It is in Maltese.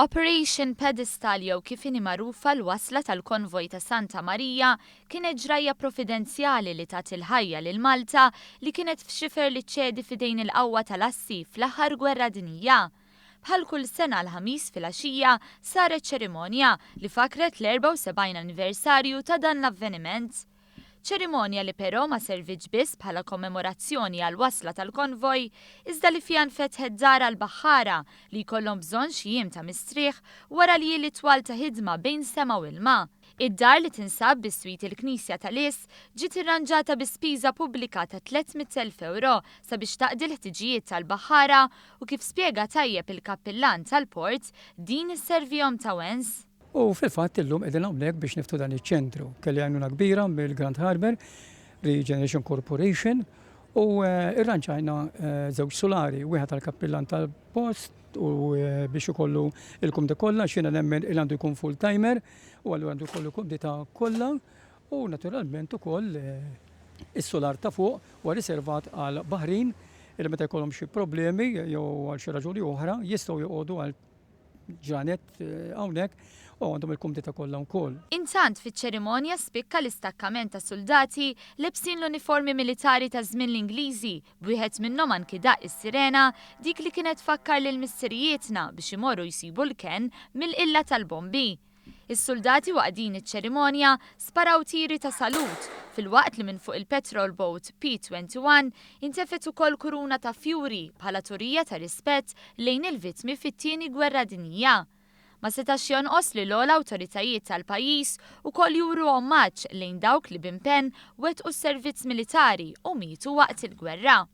Operation Pedestal, jew kif inhi magħrufa l-wasla tal-konvoj ta' Santa Marija, kienet ġrajja providenzjali li tat il-ħajja lil Malta li kienet f'xifer li ċċedi f'idejn il-qawwa tal-assi fl-aħħar gwerra dinjija. Bħal kull sena, l-Ħamis filgħaxija saret ċerimonja li fakret l-74 anniversarju ta' dan l-avveniment. Ċerimonja li però ma servitx biss bħala kommemorazzjoni għall-wasla tal-konvoj, iżda li fiha nfetħet dar għall-baħħara li jkollhom bżonn xi jiem ta' mistrieħ wara ljieli twal ta' ħidma bejn sema u ilma. Id-dar, li tinsab biswit il-Knisja tal-Is, ġiet irranġata bi spiża pubblika ta' 300,000 euro sabiex taqdi l-ħtiġijiet tal-baħħara u, kif spjega tajjeb il-kappillan tal-port, din isservihom ta' wens. U fil-fatt illum qegħdin hawnhekk biex niftħu dan iċ-ċentru. Kelli għajnuna kbira mill-Grand Harbour Regeneration Corporation u irranġajna żewġ sulari, wieħed għall-kappillan tal-post u biex ikollu il-kumdità kollha, x'jiena nemmen il għandu jkun full-timer u allura għandu jkollu kumdità kollha, u naturalment ukoll is-sular ta' fuq huwa riservat għal baħrin li meta jkollhom xi problemi jew għal xi raġuni oħra jistgħu joqogħdu għal ġranet hawnhekk u għandhom il-kumdità kollha wkoll. Intant, fiċ-ċerimonja spikka l-istakkament ta' soldati lebsin l-uniformi militari ta' żmien l-Ingliżi, b'wieħed minnhom anki daq is-sirena, dik li kienet tfakkar lil missirijietna biex imorru jsibu l-ken mill-qilla tal-bombi. Is-soldati waqt din iċ-ċerimonja sparaw tiri ta' salut, filwaqt li minn fuq il-petrol boat P21 intefgħet ukoll kuruna ta' fjuri bħala turija ta' rispett lejn il-vittmi fit-Tieni Gwerra Dinjija. Ma setax jonqos li l-ogħla awtoritajiet tal-pajjiż ukoll juru omaġġ lejn dawk li b'impenn wettqu s-servizz militari u mietu waqt il-gwerra.